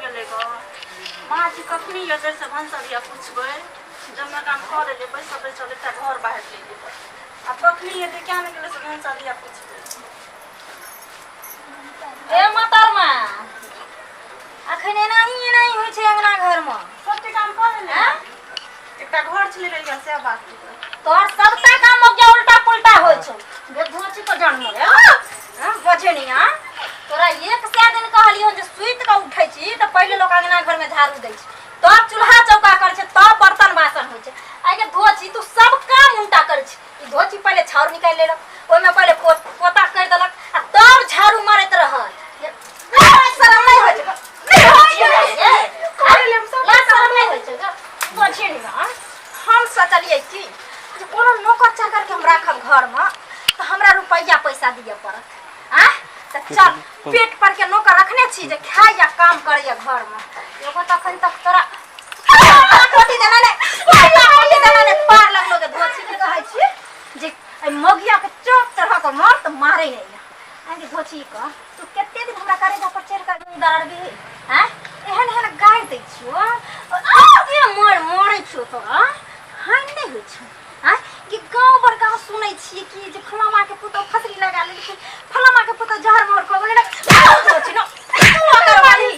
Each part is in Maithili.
गेलै गऽ। माँ जी कखनी एतै से भनसरिया पुछबै। जमे काम कऽ लेलियै, बैसल बैसल एकटा घर बाहर लेलियै। आब कखनी एतै किया ने गेलै से भनसरिया पुछबै। ए मोहतरमा, अखन एनाही एनाही होइ छै अंगना घरमे। सबके काम कऽ लेलियै। आँय? एकटा घर छलै रहि गेल सएह बात छै। तोहर सबटा काम हो गया उल्टा पुल्टा होइ छौ। गे धोची पर जान मरे हां बजे नहीं। हां तोरा एक सए दिन कहलियौ जे सुति कऽ उठै छी तऽ पहिले लोक अंगना घरमे झाड़ू दै छै, तब चूल्हा चौका करै छै, तब बर्तन बासन होइ छै। आइ के धोची तू सब काम उल्टा करै छी। ई धोची पहिले छाउर निकालि लेलक, ओहिमे पहिले पोता करि देलक आ तब झाड़ू मारैत रहल। शरम नहि होइ छै? नहि होइ छै गे? लाज शरम नहि होइ छै गे? बजे नहीं। हां हम सोचलियै कि जे कोनो नौकर चाकर के हम राखब घरमे तऽ हमरा रुपैआ पैसा दिअ पड़त। आ तऽ चल पेट पर के नौकर रखने छी जे खाय या काम करैया घरमे। एगो तऽ अखन तक तोरा कोटी देना ने, कोटी देना ने पार लगलो के धोछी के कहै छी जे एहि मगिया के चौक तरह के मार तऽ मारे नहीं। आगे धोछी कह, तू कते दिन हमरा करेजा पर चढ़ के दरड़बी? हैं एहन एहन गारि दै छियो, एते मर मरै छियो तोरा, हानि नहि होइ छौ? आँय कि गाँव बड़का सुनै छियै कि जे फलामा के पुतोह फसरी लगा लेलकै, फलामा के पुतोह जहर मोहर खा गेलै। सोच न तू अगर वाली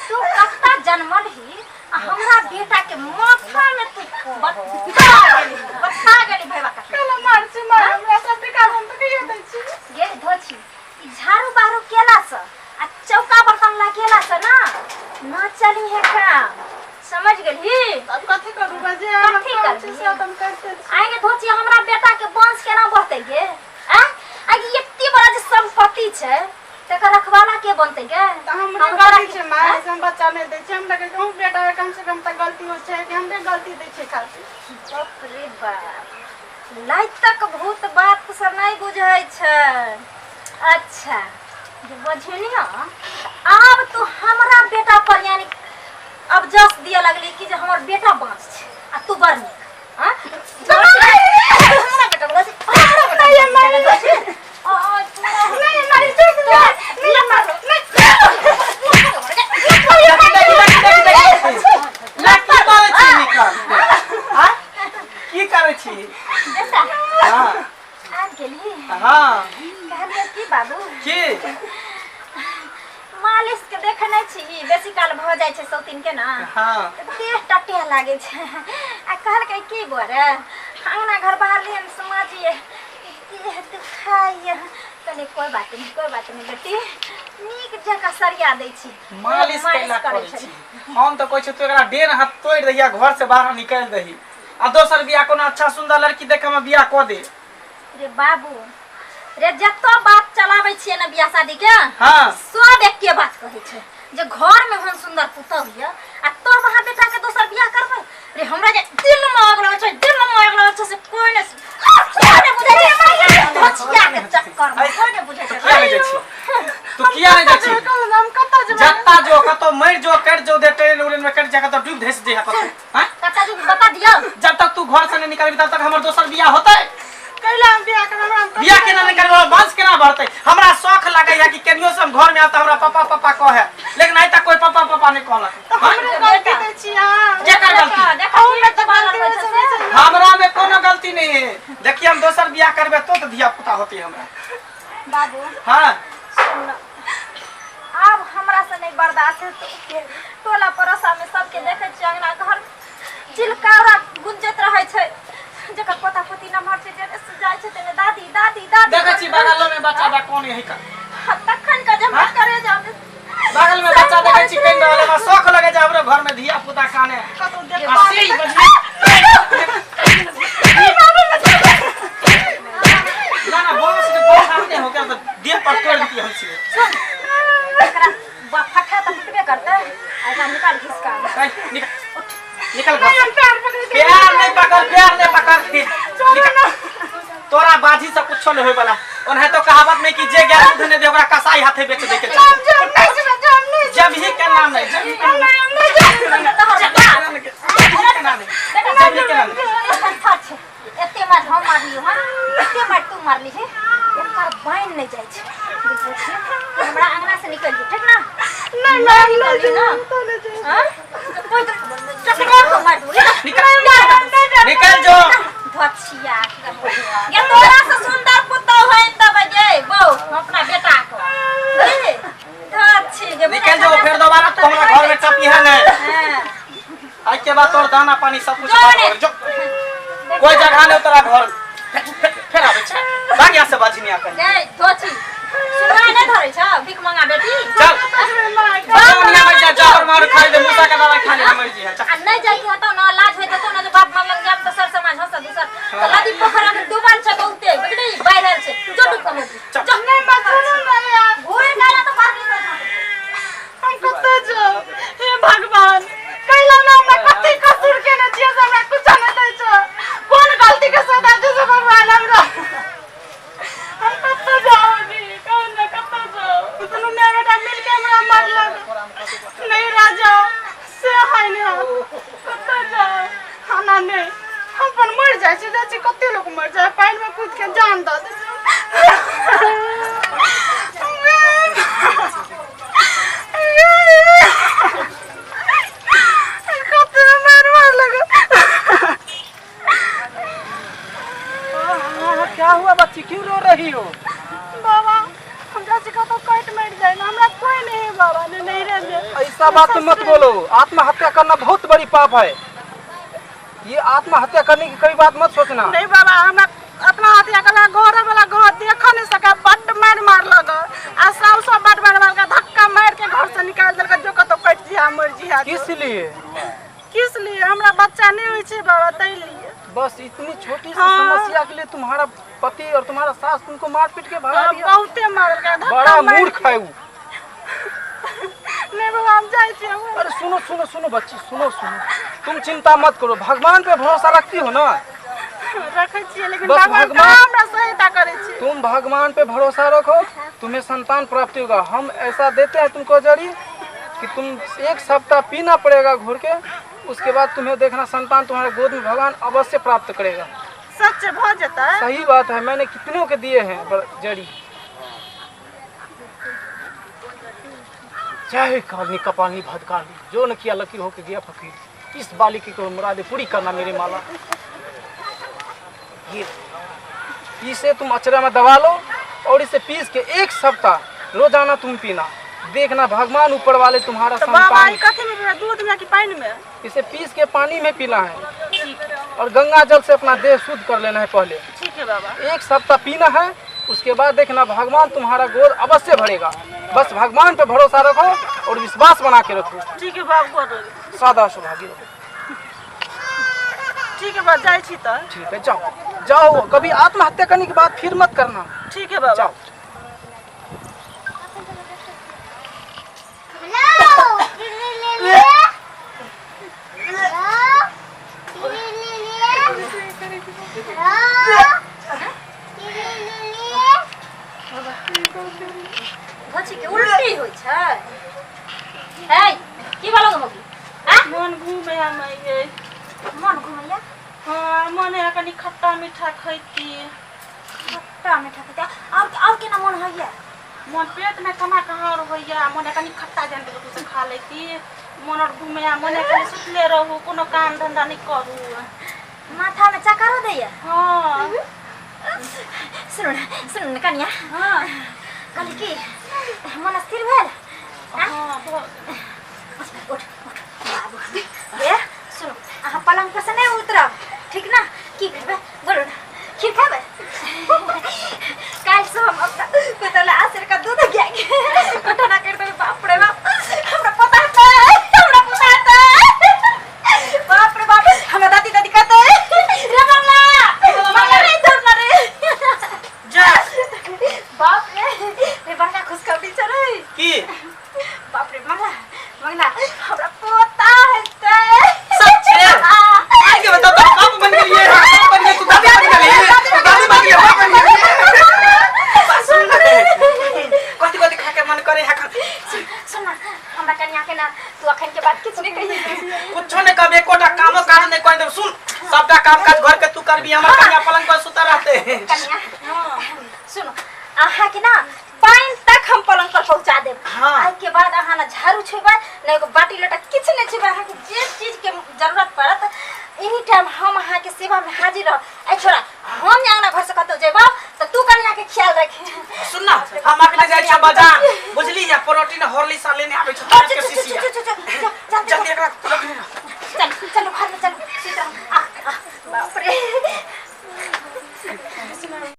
तू कत्ता जनमल ही आ हमरा बेटा के माथा में तू बता गेली, बता गेली भैया का। कहला मार छी मार हमरा सबके काम हम तऽ कहियो दै छी। गे धोछी, ई झाड़ू बारू केला से आ चौका बर्तन लगेला से ना ना चली है काम, समझ गेलही? अब कथी करू बजे हम कथी काम करबही? छै से हम करते छी। आगे धोची हमरा बेटा के वंश केना बढ़तै गे? आ आगे एते बड़ा जे संपत्ति छै तकर रखवाला के बनतै गे? तऽ हमरे हम तोरा गलती छै माँ, आँय? से हम बच्चा नहि दै छै। हमरा कहै बेटा के कम से कम तऽ गलती होइ छै कि हमरे गलती दै छै खाली। बाप रे बाप, लाइटक भूत बात सब नहि बुझै छै। अच्छा जे बझेली हँ, आब तू हमरा बेटा पर यानी अब जस दिया लगली कि जे हमर बेटा बाँच छै आ तू बड़ नीक। हाँ? हमरा बेटा बड़ा छै, हमरा बेटा बड़ा छै। आ, नहीं मारी छोड़ दे, नहीं मार, नहीं। देखी देखी देखी देखी देखी ला की करै छी निकल आ की करै छी? बेटा हाँ आबि गेली? हाँ। कहलियै की बाबू की मालिश के देखने छी, बेसी काल भऽ जाइ छै सौतीन के ना। हाँ। तऽ देह टटे लागै छै। आ कहलकै की बोरे अंगना घर बाहर लियन समाजिए देह दुखाइए। कहलियै कोइ बात नहीं, कोइ बात नहीं बेटी, नीक जकाँ सरिया दै छी। मालिश कैला करै करै छी? हम तऽ कहै छी तू एकरा डेढ़ हाथ तोड़ि दही आ घर से बाहर निकालि दही आ दोसर बियाह कोनो अच्छा सुंदर लड़की देख के बियाह कऽ दे। रे बाबू रे, जतो बात चलाबै छियै ने बियाह शादी के, हाँ, सब एके बात कहै छै जे घर में हम सुंदर पुतहु ये आ तब अहाँ बेटा के दोसर बियाह करबै। रे हमरा जे दिल में आग लगै छै, दिल में आग लगै छै से कोई ने कोई ने बुझै छै धोछिया के चक्कर में, कोई ने बुझै तू छै। किया नहि जाइ छी? तू किया नहि जाइ छी? हम कतऽ जेबै? जत्ता जो कतौ मरि जो, कटि जो दे ट्रेन उरेन में कटि जा, कतौ डूबि धसि जइहा कतौ। हैं? चाचा जी बता दियौ। जब तक तू घर से नहीं निकलबी तब तक हमर दोसर बियाह होतै? कैला हम बियाह करब? हमरा हम बियाह केना नहीं करबै? वंश केना बढ़तै? हमरा शौख लागैया कि केनियो से हम घर में आब तऽ हमरा पापा पापा कहे, लेकिन आइ तक कोई पापा पापा नहीं कहलक। तऽ हमरे गलती दै छी अहाँ। केकर गलती? देखो अहूँ तऽ गलती होइ छै ने। हमरा में कोनो गलती नहीं है। देखिए हम दोसर बियाह करबे तो धिया पुता होती हमरा। बाबू। हाँ। सुन, आब हमरा से नहीं बर्दाश्त हेतौ। टोला पड़ोसा में सबके देखै छियै अंगना घर चिलकारा गुंजैत रहै छै, जकर पोता पोती नमहर छै जेने से जाइ छै तेने दादी दादी दादी। देखै छी बगलो में बच्चा बा कोन यही का। हाँ, तखन के जे हमरा करे जामे बगल में बच्चा देखै छी कहि रहल, हमरा शौख लगे जे हमरो घर में धिया पुता काने। कतौ देख आ से ही बजिए ना ना बॉस के पछाड़ नहीं हो गया तो देह पर तोड़ देती हम से। एकरा फट्ठा तऽ टूटबे करतै आ एकरा निकाल घिसका। ए, निकल निकल घर से। पैर पकड़ के प्यार नहीं पकड़, प्यार नहीं पकड़, निकल। तोरा बाजी से कुछो नहीं होय वाला। ओनाहे तो कहावत में कि जे गाय दूध नहीं दे ओकरा कसाई हाथे बेच दे के चाही। हम जब नहीं जेबै, जब नहीं जेबै। जब ही के नाम नहीं, जब ही के नाम नहीं, जब ही के नाम नहीं, जब ही के नाम नहीं। एते मार हम मारलियो। हाँ एते मार तू मारली है, एकर बाइन नहीं जाइ छै। देखै छी, तू हमरा अंगना से निकल जो, ठीक ना? ना नहीं नहीं नहीं निकलली ना नहीं जाए। हाँ? कोई तो चकरा को मार दूँ रे। निकल निकल जो धोछिया ये तोरा से सुंदर पुतौ है तब गे बौ अपना बेटा को बुझली धोछी गे निकल जो फिर दोबारा तो हमरा घर में टपी है नहीं हाँ। आज के बाद तोर दाना पानी सब कुछ जो बंद ने। हो जो कोई जगह नहीं तोरा घर फिर आबै छै भाग यहाँ से बजनिया कहीं गै धोछी सुनवाई नहीं धरै छ भीख मंगा बेटी चल बाप दुनिया में जा जहर मार खाई दे मूसा के दवाई खा ले मर जी है चल आ नहीं जाए के हतौ न लाज होइत हतौ न जे बाप माय लग जाब त सर समाज हंसत दूसर त नदी पोखरा में डूबल छै बहुते बुझली बाढ़ि आयल छै जो डूब कऽ मरबी। चल। जो नहीं मैं सुनू ना यार घुरि गेला त मरली त हम कतऽ जाउ हे भगवान कैला ना हमरा कते कसूर केने छियै से हमरा कुछो नहि दै छौ कोन गलती के सजा दे छौ भगवान हमरा हम कतऽ जाउ अभी कहू ने कतऽ जाउ दुनू माय बेटा मिलके हमरा मारलक नहीं राजा से है ने कतऽ जाउ खाना नहि हम अपन मरि जाइ छी जाइ छी कते लोक मरि जाइ पानिमे कूदि के जान दऽ दै छै कते मारि मारलक क्या हुआ बच्ची क्यों रो रही हो बाबा हमरा से कतौ कटि मरि जाए ना हमरा कोई नहीं है बाबा ने नहीं रहे ऐसा बात मत बोलो आत्महत्या करना बहुत बड़ी पाप है ये आत्महत्या करने की कभी बात मत सोचना नहीं बाबा हमरा अपना हत्या करला घर वाला घर देख नहीं सका बड्ड मारि मारलक आ सब सब बड्ड मारि मारलक धक्का मारि के घर से निकालि देलक जो कतौ कटि जिहा मरि जिहा किस लिए किस लिए हमरा बच्चा नहीं होइ छै बाबा ताहि लिए बस इतनी छोटी सी हाँ। समस्या के लिए तुम्हारा पति और तुम्हारा सास तुमको मार पीट के भगा हाँ, दिया बहुते मारलक धक्का बड़ा मारि मूर्ख है वो नहीं बाबा हम जाइ छियै अरे सुनो सुनो सुनो बच्ची सुनो सुनो तुम चिंता मत करो भगवान पे भरोसा रखती हो ना रखै छियै लेकिन बस भगवान भगवान- कहाँ हमरा सहायता करै छै तुम भगवान पे भरोसा रखो तुम्हें संतान प्राप्ति होगा हम ऐसा देते हैं तुमको जड़ी कि तुम एक सप्ताह पीना पड़ेगा घोर के उसके बाद तुम्हें देखना संतान तुम्हारे गोद में भगवान अवश्य प्राप्त करेगा सच भऽ जेतै सही बात है मैंने कितनों के दिए हैं जड़ी जय कालनी कपालनी भदकाली जो न किया लकीर होके गया फकीर इस बालिकी को मुरादे पूरी करना मेरे माला ये इसे तुम अचरा में दबा लो और इसे पीस के एक सप्ताह रोजाना तुम पीना देखना भगवान ऊपर वाले तुम्हारा तऽ बाबा संतान ई कथी में पीबै दूध में कि पानि में इसे पीस के पानी में पीना है और गंगा जल से अपना देह शुद्ध कर लेना है पहले ठीक है बाबा एक सप्ताह पीना है उसके बाद देखना भगवान तुम्हारा गोद अवश्य भरेगा बस भगवान पे भरोसा रखो और विश्वास बना के रखो ठीक है बाबा गोर सादा सौभाग्य रहो ठीक है बाबा जाइ छी तऽ ठीक है जाओ जाओ कभी आत्महत्या करने की बात फिर मत करना ठीक है बाबा जाओ धोछी के उल्टी होइ छै हे की बोलो गो मौगी हाँ मन घूमे हम ये मन घुमैया हाँ मन है कनी खट्टा मीठा खैती खट्टा मीठा खैता और और केना मन होइया मन पेट में केना कहाँ होइया मन है कनी खट्टा जान के कुछ खा लेती मन और घूमे मन है कनी सुतले रहू कोनो काम धंधा नहीं करू माथा में चकरो दैया हाँ सुन न सुन न कनिया हाँ कहली की मन स्थिर भेल हाँ बहुत उठ उठ बाबू ए सुनो अहाँ पलंग पर से नहीं उतरब ठीक ना की करबै बोलू ना खीर खेबै काल्हि से हम अपना पुतला आसिर का दूध गाय के घटना कर देबै बाप रे बाप हमरा पता हेतै हमरा पता हेतै बाप रे बाप हमरा दादी दादी कहतै रे ममला ममला रे धरना रे जा बाप रे रे बड़का खुशखबरी छै रे की बाप रे मंगला मंगला हमरा पोता हेतै सच्चे आगे बता तो बाप बन गई है बाप बन गई तू दादी बन गई दादी बन गई बाप बन गई बस सुन ना कथी कथी खा के मन करे है खा सुन सुन ना हमरा कनिया के ना तू अखन के बात किछु नहीं कहिए कुछो नहीं कभी एकोटा कामो काज नहीं कर देब सुन सबटा काम काज घर के तू करबी हमर कन्या पलंग पर सुता रहते कनिया सुनो अहाँ के ना पानि तक हम पलंग पर पहुंचा देब हाँ। आइ के बाद बाद अहाँ ने झाड़ू छुबै ने एगो बाटी लोटा किछु नहि छुबै। अहाँके जे चीजके जरूरत पड़त एनी टाइम हम अहाँके सेवामे हाजिर रहब। ऐ छोरा, हम जे अंगना घर से कतौ जेबौ तऽ तू कनिया के ख्याल रखी। सुन ना, हम अखने जाइ छियै बाजार, बुझली? या प्रोटीन हॉर्लिक्स लेने आबै छौ, के शीशी। जल्दी एकरा